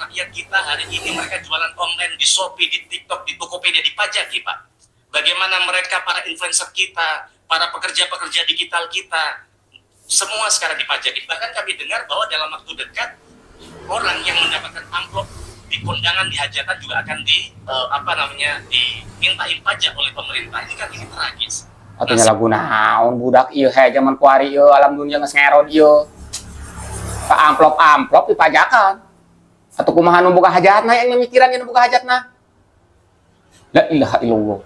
rakyat kita hari ini mereka jualan online di Shopee, di TikTok, di Tokopedia dipajaki, Pak. Bagaimana mereka para influencer kita, para pekerja-pekerja digital kita, semua sekarang dipajaki. Bahkan kami dengar bahwa dalam waktu dekat orang yang mendapatkan amplop di kondangan, di hajatan juga akan di apa namanya, dimintain pajak oleh pemerintah. Ini kan ini tragis. Atuh nya lagu naon budak ieu he zaman kuari ieu, alam dunia geus ngerod ieu. Ka amplop-amplop dipajakan. Atuh kumaha nu boga hajatna yang memikiran nu boga hajatna? La ilaha illallah.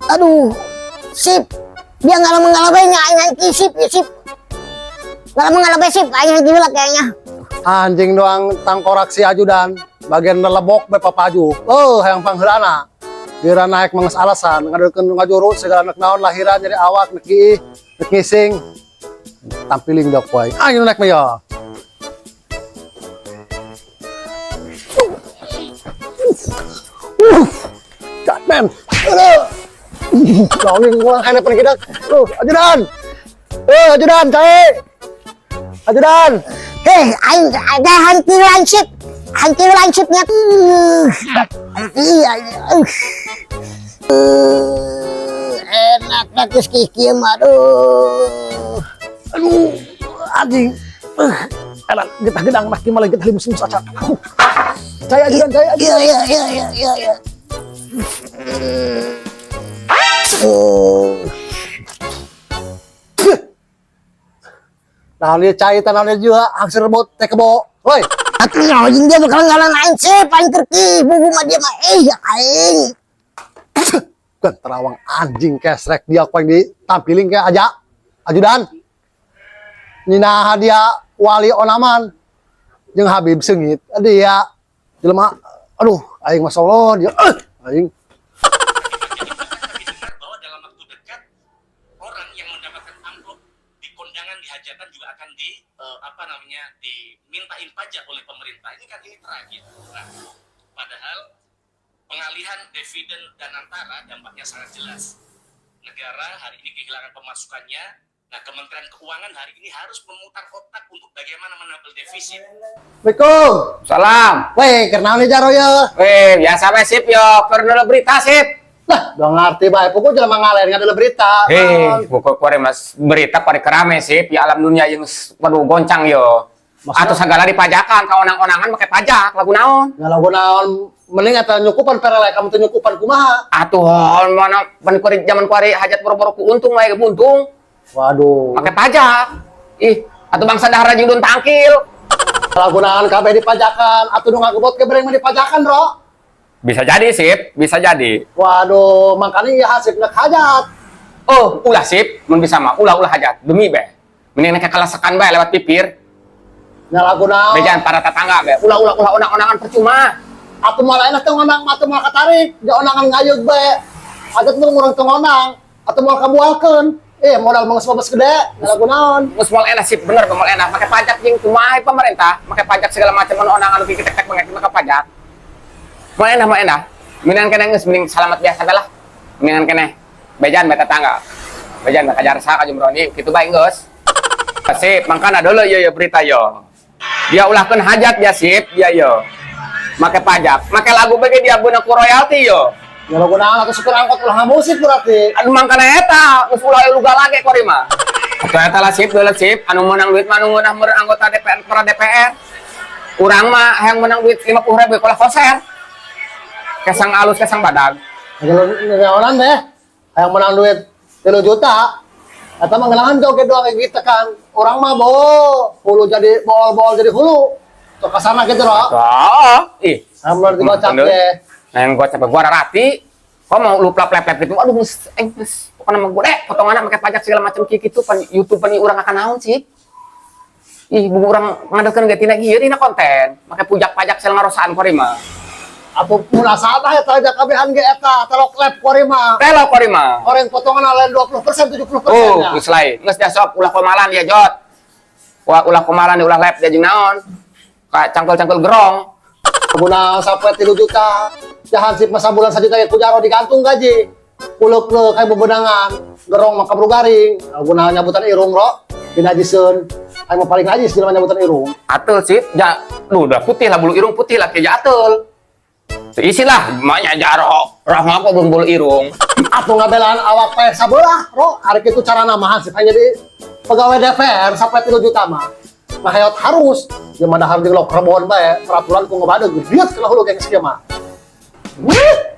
Aduh, sip. Dia nggak lama ngalabainya, aing aing sip, ya sip. Nggak lama ngalabai sip, aing aing gila kayaknya. Anjing doang tangkorak si ajudan bagian nelebok be papaju. Oh, hayang pangheulana. Dira naik manges alasan ngadeulkeun ngajuru segala nek naon lahiran jadi awak nek iih nek ngising. Tampiling dok wae. Anjing naik mah ya. Batman. Aduh. Dongeng ulang hanapan kita. Tuh, ajudan. Eh, ajudan, cai. Ajudan. Heh, aing ada hantu lancip. Hantu lancipnya. Iya, enak bagus kiki mah, aduh. Aduh, anjing. Enak, getah gedang mah malah getah limus limus acan. Cai ajudan, cai ajudan. Iya, iya, iya, iya, iya, iya. Nah, dia cai tanah dia juga hangsir rebut teh kebo. Woi, Atuh anjing dia bakal ngalan aing sip, aing kerki, bubu mah dia mah eh ya aing. Kan terawang anjing kesrek dia kau yang ditampiling kayak aja. Ajudan. Nina dia wali onaman. Jeung Habib sengit. Dia jelema aduh aing masyaallah dia aing Kami dengar bahwa dalam waktu dekat orang yang mendapatkan amplop di kondangan, di hajatan juga akan di apa namanya, dimintain pajak oleh pemerintah. Ini kan ini tragis. Nah, padahal pengalihan dividen Danantara dampaknya sangat jelas. Negara hari ini kehilangan pemasukannya. Nah, Kementerian Keuangan hari ini harus memutar otak untuk bagaimana menambal defisit. Assalamualaikum. Salam. Weh, kenal nih jaro ya. Weh, biasa we sip yo, keur berita sip. Lah, udah ngerti bae. Pokoknya jelema ngalen nggak ada berita. Hei, pokok kuari mas berita kuari kerame sip, ya alam dunia yang waduh goncang yo. Maksudnya? Atau segala dipajakan, ka onang-onangan pakai pajak, lagu naon? Nggak lagu naon, mending atau nyukupan perele kamu tuh nyukupan kumaha. Atuh mana pan kuari zaman kuari hajat boro-boro ku untung wae buntung, Waduh. pakai pajak. Ih, atau bangsa dahara jeung dun tangkil. Lagu naon kabeh dipajakan atuh nu ngagebot ke bereng mah dipajakan, Bro. Bisa jadi sip, bisa jadi. Waduh, makanya ya hasib nek hajat. Oh, ulah sip, mun bisa mah ulah-ulah hajat demi be. Mending nek kalasekan bae lewat pipir. Nya lagu naon? Bejaan para tetangga be. Ulah-ulah ulah onang-onangan percuma. Atuh moal enak teh ngonang, atuh moal katarik, ja onangan ngayeuh bae. Hajat mah ngurang teu ngonang, atuh moal kabualkeun. Modal mah geus bebas gede, nya lagu naon? Geus moal enak sip, bener moal enak. Make pajak jeung kumaha pemerintah, make pajak segala macam mun onangan nu kieu tek make pajak. Moal enak, moal enak. Mendingan keneh geus mending salamat biasa bae lah. Mendingan keneh bejaan bae tetangga. Bejaan bae kajarsa ka Jumroni kitu bae geus. Sip, mangkana dulu yo yo berita yo. Dia ulahkeun hajat ya sip, dia yo. Make pajak, make lagu bege dia beunang ku royalti yo. Nya lagu naon atuh supir angkot ulah ngamusik berarti. Aduh mangkana eta, geus ulah luga lage kuari mah. Atuh eta lah sip, deuleu sip, anu meunang duit mah anu ngeunah meureun anggota DPR, para DPR. Urang mah hayang meunang duit 50.000 kalah konser. Kesang alus kesang badag. Naonan deh, hayang menang duit 3 juta. Eta mah ngeunahan joget doang kayak gitu kan. Orang mah bo, hulu jadi bool-bool jadi hulu. Tuh kasarna gitu loh. Oh, ih. Hayang menang gocap deh. Nah, yang gocap gua rati. Kok mau lu plap-plap gitu. Aduh, geus geus. Pokokna mah gua deh, potongan make pajak segala macam kieu kitu pan YouTube pan urang akan naon sih. Ih, buku urang ngadelkeun ge tina ieu dina konten. Make pujak pajak segala ngarosaan kuari mah. Apa munasabah eta aja kabehan ge eta telok lep kuari mah. Telok kuari mah. Orang potongan lain 20% 70% Oh, ya. geus lain. Geus dah sok ulah komalan dia jot. Wah, ulah komalan ulah lep dia jeung naon. Kayak cangkel-cangkel gerong. Guna sampai 3 juta. Jahan sip masa bulan sajuta ya kujaro digantung gaji. Kuluk-kuluk kayak bebenangan. Gerong mah kabru garing. Guna nyabutan irung ro. Dinajiseun. Aing mah paling najis jelema nyabutan irung. Atel sih, ja, lu udah putih lah bulu irung putih lah kayak atel. Isi lah, maknya jaro, roh ngapa belum bulu irung. Atuh ngabelaan awak paeh sabelah, ro. Ari kitu carana mah hansip hanya jadi pegawai DPR sampai 3 juta mah. Nah hayot harus, ya mah dahar jeung lok rebon bae, peraturan ku ngebadeg diet kana hulu geng kieu mah.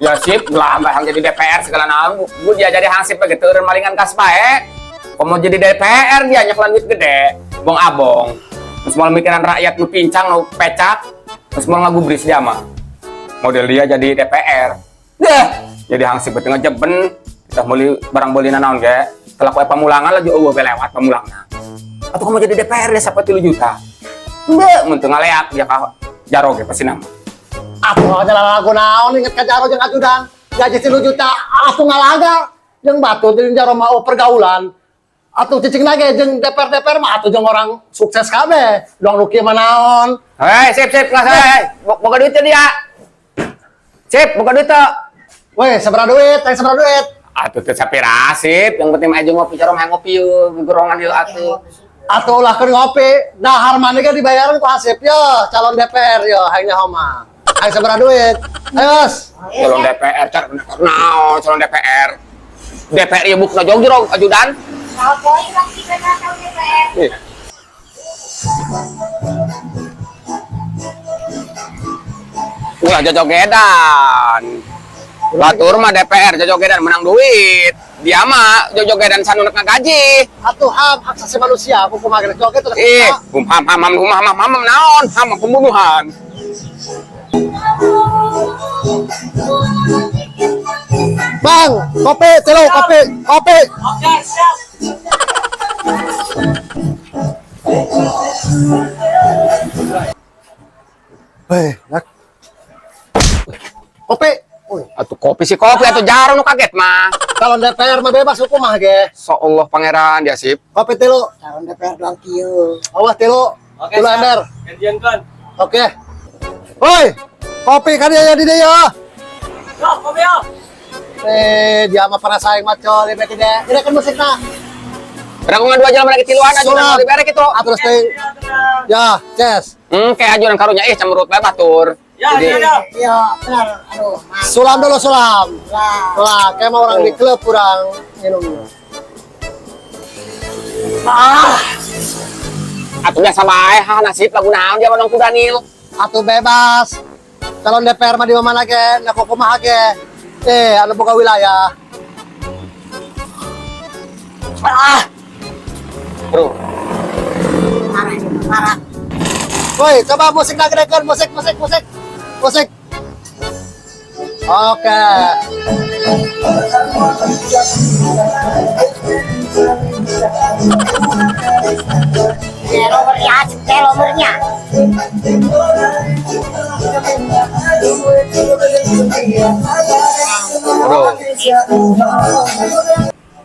Ya sip, lah hang jadi DPR segala naon, gua dia jadi hansip begitu malingan kas bae. Komo jadi DPR dia nyekelan duit gede, bong abong. Terus mau mikiran rakyat nu pincang nu pecak, terus mau ngagubris dia mah. Model dia jadi DPR. Deh, jadi hansip betul ngejeben, kita beli barang beli naon ge. Telah kue pamulangan lagi eueuh lewat pamulangna. Atau kamu jadi DPR dia sampai 3 juta. Deh, mun teu ngaleak dia ka jaro ge pasti nama. Atuh aja lagu naon inget ka jaro jeung ajudan. Gaji 3 juta atuh ngalaga jeung batur jeung jaro mah pergaulan. Atuh cicing lagi jeung DPR DPR mah atuh jeung orang sukses kabeh. Doang nu kieu mah naon. Hei, sip sip kelas hei. Boga duit dia. Sip, boga duit tuh. Weh, sabaraha duit? Teh sabaraha duit? Atuh teu sapira sip, yang penting mah aja ngopi cara mah ngopi yeuh, gegerongan yeuh atuh. Atuh ulah keur ngopi, dahar maneh ge dibayaran ku Hansip yo, calon DPR yo, hayang nyaho mah. Hayang sabaraha duit? Ayo. Calon DPR, car naon calon DPR. DPR ieu bukna jog ajudan. Ih. Ulah jojogedan. Batur mah DPR jojogedan menang duit. Dia mah jojogedan sanunek ngagaji. Atuh HAM hak asasi manusia, aku kumaha geus joget terus. Ih, hum ham ham ham hum ham ham ham naon? Ham pembunuhan. Bang, kopi, telo, kopi, kopi. Oke, siap. Weh, nak. Kopi. Wih, Atuh kopi sih kopi atuh jaro nu kaget mah. calon DPR mah bebas hukum mah ge. So Allah pangeran dia sip. Kopi telo. Calon DPR doang kieu. Awas telo. Oke, Telo siap. ember. Gantian kan. Oke. Woi, kopi kan ya di dia ya. Yo, kopi yo. Eh, dia mah pernah saing maco, dia bete deh. Ini kan musikna. Ragungan dua jalan lagi tiluan ajudan Sulap. mau dibere kitu. Ah, terus teh. Ya, ces. Kayak ajudan karunya ih cemberut bae batur. Ya, Jadi, ya, ya. Iya, benar. Aduh, mantap Sulam dulu sulam. lah. Lah, kayak mau orang di klub kurang minum. Ah. Atuh biasa bae ha nasib lagu naon dia mah ku Daniel. Atuh bebas. Calon DPR mah di mana ge, na kumaha ge. Eh, anu boga wilayah. Ah. Bro, Parah, parah. Woi, coba musik gedekeun, musik, musik, musik. Musik. Oke. Telomernya, telomernya. Bro.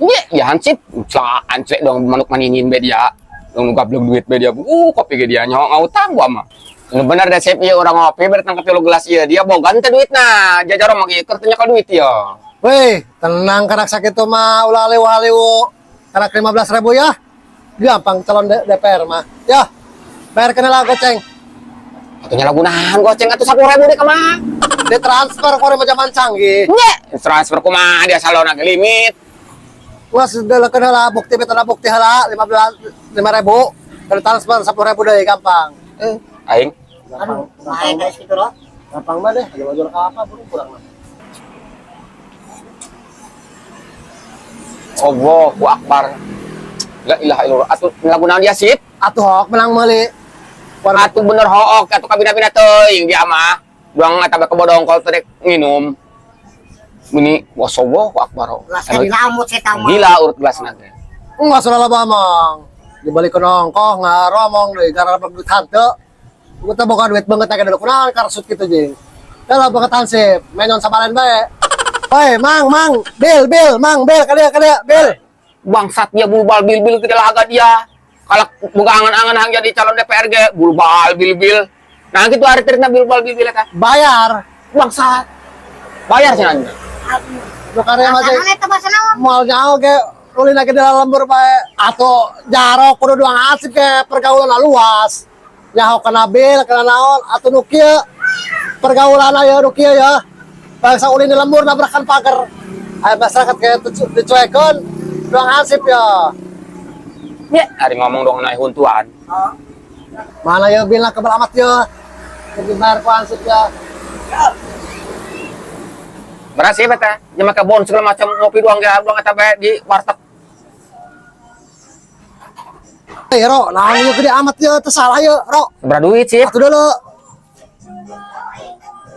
Iya, ya hansip. Sa anclek dong manuk maninin be dia. Dong gablek duit be dia. Kopi ge dia nyong ngutang gua mah. Nu bener deh sip ieu urang ngopi ber tangkep tilu gelas ieu. Dia boga teh duitna. Jajaro mah ieu keur teu nyekel duit ieu. Woi, tenang karak sakit mah ulah lewa-lewo. Karak 15.000 ya. Gampang calon DPR mah. Ya. Bayar kena lah goceng. Atuh nya lagunahan goceng atuh 10.000 deh kumaha. Di transfer kore mah zaman canggih. Nya, transfer kumaha dia salona ge limit. Wah, sudah kena lah bukti beta bukti hala 15 5.000. Kalau transfer 10.000 deh gampang. Aing Aduh, main guys gitu loh. Gampang mah deh, ada baju apa buru kurang mah. Allahu Akbar. La ilaha illallah. Atuh lagu naon dia sip? Atuh hok menang meuli. Atuh bener hook atuh kabina-bina teuing dia mah. Buang eta bae kebodongkol teh dek nginum. Mini wasowo akbar. Gelasnya dilamut saya tahu. Gila urut gelasna teh. Enggak salah loba omong. Dibalik ke nongkoh ngaromong deui gara duit hanteu. Kita boga duit banget agak dulu kunaon karsut gitu jeung. Dah banget hansip, menyon sabalen bae. Woi, mang, mang, bil, bil, mang, bil, kadia, kadia, bil. Bangsat dia bulbal bil-bil kita laga dia. Kalau boga angan-angan hang jadi calon DPR ge bulbal bil-bil. Nah gitu hari terina bulbal bil-bil eta. Bayar. Bangsat. Bayar cenah. Nu karya mah Bahasa naon eta bahasa naon? Moal nyaho ge Ulin lagi dalam lembur bae atau jaro kudu doang asik ke pergaulan luas. Nyaho kana bil, kana naon atau nu kieu pergaulan aya nu kieu ya. Bangsa ulin di lembur nabrakan pagar. Aya masyarakat kayak dicuekeun doang asip ya. Ya, hari ngomong dong naik huntuan. Mana ya bilang kebal amat ya. Jadi bayar ku ansip ya. Berhasil beta, dia make bon segala macam ngopi doang ya, doang eta bae di warteg. Eh, Ro, naon ieu gede amat ya, teu salah ya, Ro. Berapa duit sih? Atuh dulu.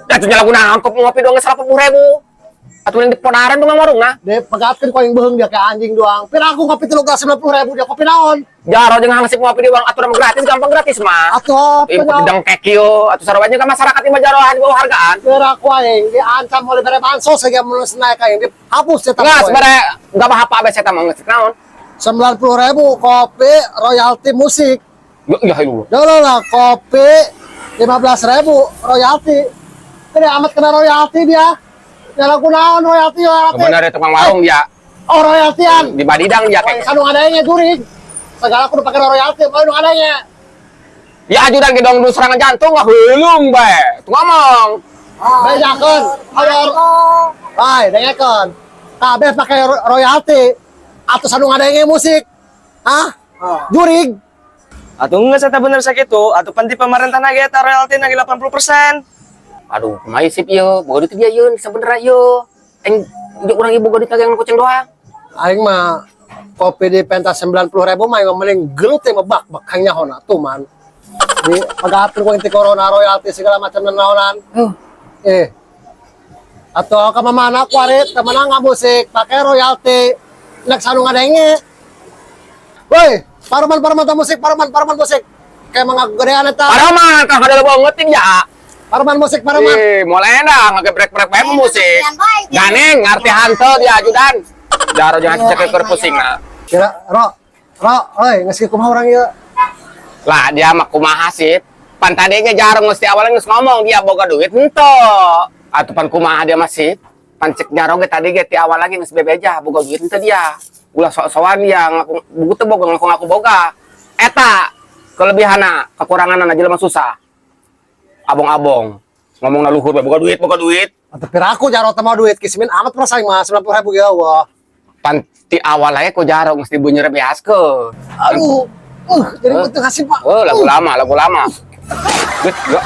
Ya tuh nyala guna angkop ngopi doang 180.000. Atuh yang di ponaran tuh warung nah. Dia pegatkeun ku aing beuheung dia kayak anjing doang. Pira aku ngopi 3 gelas 90.000 dia kopi naon? Jaro jeung hangsip ngopi di warung atuh mah gratis, gampang gratis mah. Atuh Ieu penyawa. dengkek kieu, atuh sarua ka masyarakat ieu mah jaro di bawah hargaan. Pira aku aing diancam oleh bere bansos saja mun naik aing dihapus ya. Enggak, sebenarnya enggak apa-apa abis eta mah geus naon. 90.000 kopi royalti musik. Ya ya lu. Dulu lah kopi 15.000 royalti. Gede amat kena royalti dia. Ya lagu naon royalti royalti. Bener tukang warung dia. Oh royaltian. Di Badidang dia kayak. Sanu adanya jurig. Segala kudu pakai royalti, mau nu adanya. Ya ajudan gedong dulu serangan jantung wah heulung bae. Tuh ngomong. Bejakeun. Ayo. Hai, dengekeun. Kabeh pakai royalti. Atau sanu ngadenge musik. Hah? Jurig. Atuh geus eta bener sakitu, atuh pan ti pemerintah ge eta royalti nagi 80%. Aduh, kumaha sip ieu? Boga duit dia yeun sebenerna ieu. Eng urang ieu boga duit yang kucing doang. Aing mah kopi di pentas 90.000 mah aing mah mending gelut teh mah bak bak kang nyahona tuh man. Di pagatur ku inti corona royalti segala macam naonan. Eh. Atau ke mana kuarit temenang nggak musik pakai royalti nek sanu ngadenge. Woi, paruman paruman ta musik, paruman paruman musik. Kayak mengaku gedean eta. Paraman kang ada bangetin ya. Paruman musik, paruman. Ih, mulai dah ngegebrek-brek bae musik. Ganeng ngarti hantu dia ajudan. Jaro jangan cek keur pusing nah. Kira ro ro, oi geus kumaha urang ieu? Lah dia mah kumaha sih? Pan tadi ge jaro geus di awalnya geus ngomong dia boga duit henteu. Atuh pan kumaha dia masih? Pan cek jaro ge tadi ge ti awal lagi geus bebeja boga duit henteu dia. Ulah sok-sokan dia ngaku buku teu boga ngaku-ngaku boga. Eta kelebihanna, kekuranganna jelema susah. Abong-abong ngomong luhur bae boga duit, boga duit. Atau piraku jaro teh mau duit kismin amat perasaan mah 90.000 ge wah. Pan ti awal lagi ku jaro geus dibunyer beaskeun. Aduh, jadi betul ngasih Pak. Oh, lagu lama, lagu lama. Geus, gak.